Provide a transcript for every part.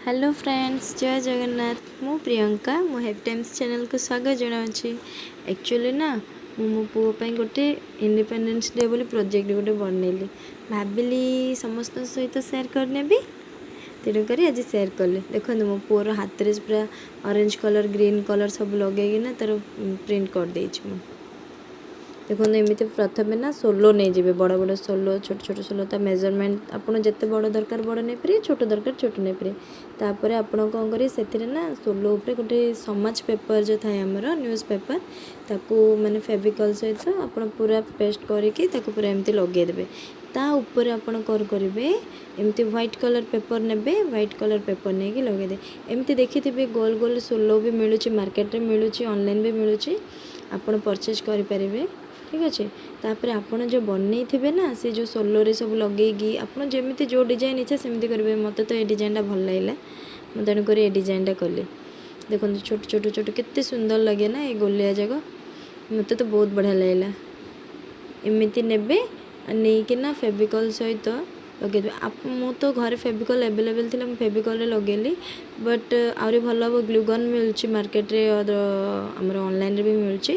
Hello friends, ଜୟ ଜଗନ୍ନାଥ। ମୁଁ ପ୍ରିୟଙ୍କା, ମୁଁ hep Times ଚ୍ୟାନେଲକୁ ସ୍ୱାଗତ ଜଣାଉଛି। ଆକ୍ଚୁଆଲି ନା, ମୁଁ ମୋ ପୁଅ ପାଇଁ ଗୋଟେ ଇଣ୍ଡିପେଣ୍ଡେନ୍ସ ଡେ ବୋଲି ପ୍ରୋଜେକ୍ଟ ଗୋଟେ ବନେଇଲି। ଭାବିଲି ସମସ୍ତଙ୍କ ସହିତ ସେୟାର କରିନେବି, ତେଣୁକରି ଆଜି ସେୟାର କଲି। ଦେଖନ୍ତୁ, ମୋ ପୁଅର ହାତରେ ପୁରା ଅରେଞ୍ଜ କଲର୍, ଗ୍ରୀନ୍ କଲର୍ ସବୁ ଲଗେଇକିନା ତା'ର ପ୍ରିଣ୍ଟ କରିଦେଇଛି ମୁଁ। ଦେଖନ୍ତୁ, ଏମିତି ପ୍ରଥମେ ନା ସୋଲୋ ନେଇଯିବେ, ବଡ଼ ବଡ଼ ସୋଲୋ, ଛୋଟ ଛୋଟ ସୋଲୋ। ତା ମେଜରମେଣ୍ଟ ଆପଣ ଯେତେ ବଡ଼ ଦରକାର ବଡ଼ ନେଇପାରିବେ, ଛୋଟ ଦରକାର ଛୋଟ ନେଇପାରିବେ। ତାପରେ ଆପଣ କ'ଣ କରିବେ, ସେଥିରେ ନା ସୋଲୋ ଉପରେ ଗୋଟେ ସମାଜ ପେପର୍ ଯେଉଁ ଥାଏ ଆମର, ନ୍ୟୁଜ୍ ପେପର୍, ତାକୁ ମାନେ ଫେଭିକଲ୍ ସହିତ ଆପଣ ପୁରା ପେଷ୍ଟ କରିକି ତାକୁ ପୁରା ଏମିତି ଲଗେଇଦେବେ। ତା ଉପରେ ଆପଣ କ'ଣ କରିବେ, ଏମିତି ହ୍ୱାଇଟ୍ କଲର୍ ପେପର୍ ନେବେ, ହ୍ୱାଇଟ୍ କଲର୍ ପେପର୍ ନେଇକି ଲଗେଇଦେବେ। ଏମିତି ଦେଖିଥିବେ, ଗୋଲ ଗୋଲ ସୋଲୋ ବି ମିଳୁଛି, ମାର୍କେଟରେ ମିଳୁଛି, ଅନଲାଇନ୍ ବି ମିଳୁଛି, ଆପଣ ପରଚେଜ୍ କରିପାରିବେ। ଠିକ୍ ଅଛି। ତାପରେ ଆପଣ ଯେଉଁ ବନେଇଥିବେ ନା, ସେ ଯେଉଁ ସୋଲୋରେ ସବୁ ଲଗେଇକି ଆପଣ ଯେମିତି ଯେଉଁ ଡିଜାଇନ୍ ଇଚ୍ଛା ସେମିତି କରିବେ। ମୋତେ ତ ଏ ଡିଜାଇନ୍ଟା ଭଲ ଲାଗିଲା, ମୁଁ ତେଣୁକରି ଏ ଡିଜାଇନ୍ଟା କଲି। ଦେଖନ୍ତୁ, ଛୋଟ ଛୋଟ ଛୋଟ କେତେ ସୁନ୍ଦର ଲାଗେ ନା ଏ ଗୋଲିଆ ଯାକ? ମୋତେ ତ ବହୁତ ବଢ଼ିଆ ଲାଗିଲା। ଏମିତି ନେବେ, ନେଇକିନା ଫେଭିକଲ୍ ସହିତ ଲଗେଇଦେବେ। ମୁଁ ତ ଘରେ ଫେଭିକଲ୍ ଆଭେଲେବଲ୍ ଥିଲା, ମୁଁ ଫେଭିକଲ୍ରେ ଲଗେଇଲି, ବଟ୍ ଆହୁରି ଭଲ ହେବ ଗ୍ଲୁଗନ୍ ମିଳୁଛି ମାର୍କେଟରେ, ଆମର ଅନଲାଇନ୍ରେ ବି ମିଳୁଛି।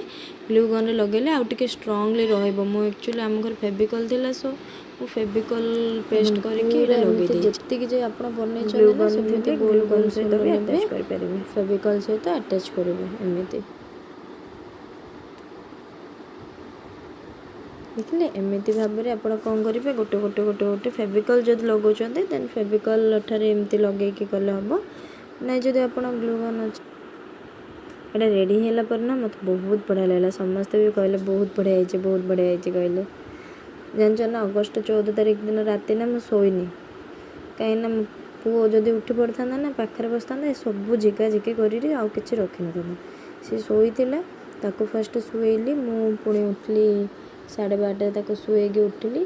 ଗ୍ଲୁଗନ୍ରେ ଲଗେଇଲେ ଆଉ ଟିକେ ଷ୍ଟ୍ରଙ୍ଗଲି ରହିବ। ମୁଁ ଆକ୍ଚୁଆଲି ଆମ ଘରେ ଫେଭିକଲ୍ ଥିଲା, ସୋ ମୁଁ ଫେଭିକଲ୍ ପେଷ୍ଟ କରିକି ଏଇଟା ଲଗେଇ ଦେଇଛି। ଯେତିକି ଯେ ଆପଣ ବନେଇଛନ୍ତି ନା, ସେମିତି ଗୋଲ ଗୋଲ ସହିତ ବି ଆଟାଚ୍ କରିପାରିବେ। ଫେଭିକଲ୍ ସହିତ ଆଟାଚ୍ କରିବେ ଏମିତି। ଦେଖିଲେ, ଏମିତି ଭାବରେ ଆପଣ କ'ଣ କରିବେ, ଗୋଟେ ଗୋଟେ ଗୋଟେ ଗୋଟେ ଫେଭିକଲ୍ ଯଦି ଲଗାଉଛନ୍ତି, ଦେନ୍ ଫେଭିକଲ୍ ଠାରେ ଏମିତି ଲଗେଇକି କଲେ ହେବ। ନାଇଁ, ଯଦି ଆପଣ ଗ୍ଲୁଗନ୍ ଅଛି। ଏଇଟା ରେଡ଼ି ହେଲା ପରେ ନା ମୋତେ ବହୁତ ବଢ଼ିଆ ଲାଗିଲା। ସମସ୍ତେ ବି କହିଲେ, ବହୁତ ବଢ଼ିଆ ହେଇଛି, ବହୁତ ବଢ଼ିଆ ହେଇଛି କହିଲେ। ଜାଣିଛ ନା, ଅଗଷ୍ଟ 14 ତାରିଖ ଦିନ ରାତି ନା ମୁଁ ଶୋଇନି, କାହିଁକିନା ମୋ ପୁଅ ଯଦି ଉଠି ପଡ଼ିଥାନ୍ତା ନା, ପାଖରେ ବସିଥାନ୍ତା, ଏ ସବୁ ଝିକା ଝିକି କରିକି ଆଉ କିଛି ରଖିନଥାନ୍ତା। ସେ ଶୋଇଥିଲା, ତାକୁ ଫାଷ୍ଟ ଶୁଏଇଲି। ମୁଁ ପୁଣି ଉଠିଲି 12:30ରେ, ତାକୁ ଶୁଏଇକି ଉଠିଲି।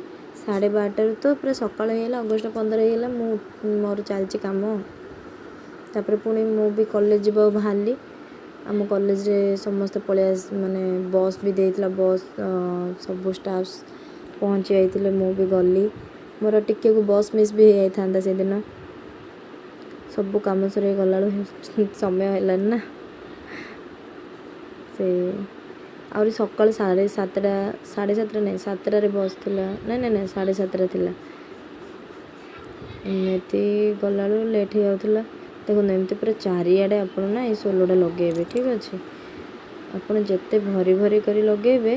12:30ରୁ ତ ପୁରା ସକାଳ ହେଇଗଲା, ଅଗଷ୍ଟ 15 ହେଇଗଲା। ମୁଁ ମୋର ଚାଲିଛି କାମ। ତାପରେ ପୁଣି ମୁଁ ବି କଲେଜ ଯିବାକୁ ବାହାରିଲି। ଆମ କଲେଜରେ ସମସ୍ତେ ପଳେଇ ଆସ, ମାନେ ବସ୍ ବି ଦେଇଥିଲା, ବସ୍ ସବୁ ଷ୍ଟାଫ୍ସ ପହଞ୍ଚି ଯାଇଥିଲେ। ମୁଁ ବି ଗଲି। ମୋର ଟିକେକୁ ବସ୍ ମିସ୍ ବି ହେଇଯାଇଥାନ୍ତା ସେଦିନ। ସବୁ କାମ ସରେଇ ଗଲାବେଳକୁ ସମୟ ହେଲାନି ନା। ସେ ଆହୁରି ସକାଳ 7:30, 7:30 ନାଇଁ, 7ଟାରେ ବସ୍ ଥିଲା। ନାଇଁ ନାଇଁ ନାଇଁ, 7:30 ଥିଲା। ଏମିତି ଗଲାବେଳକୁ ଲେଟ୍ ହେଇଯାଉଥିଲା। ଦେଖନ୍ତୁ, ଏମିତି ପୁରା ଚାରିଆଡ଼େ ଆପଣ ନା ଏଇ ସୋଲୋଟା ଲଗେଇବେ। ଠିକ୍ ଅଛି। ଆପଣ ଯେତେ ଭରି ଭରି କରି ଲଗେଇବେ,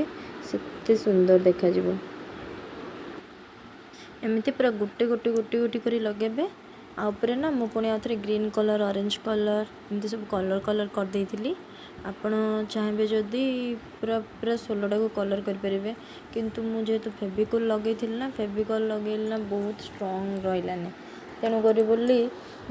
ସେତେ ସୁନ୍ଦର ଦେଖାଯିବ। ଏମିତି ପୁରା ଗୋଟେ ଗୋଟେ ଗୋଟେ ଗୋଟେ କରି ଲଗେଇବେ। ଆଉ ଉପରେ ନା ମୁଁ ପୁଣି ଆଉ ଥରେ ଗ୍ରୀନ୍ କଲର୍, ଅରେଞ୍ଜ କଲର୍, ଏମିତି ସବୁ କଲର୍ କଲର୍ କରିଦେଇଥିଲି। ଆପଣ ଚାହିଁବେ ଯଦି ପୁରା ପୁରା ସୋଲୋଟାକୁ କଲର୍ କରିପାରିବେ, କିନ୍ତୁ ମୁଁ ଯେହେତୁ ଫେଭିକଲ୍ ଲଗେଇଥିଲି ନା, ଫେଭିକଲ୍ ଲଗେଇଲି ନା, ବହୁତ ଷ୍ଟ୍ରଙ୍ଗ ରହିଲାନି, ତେଣୁକରି ବୋଲି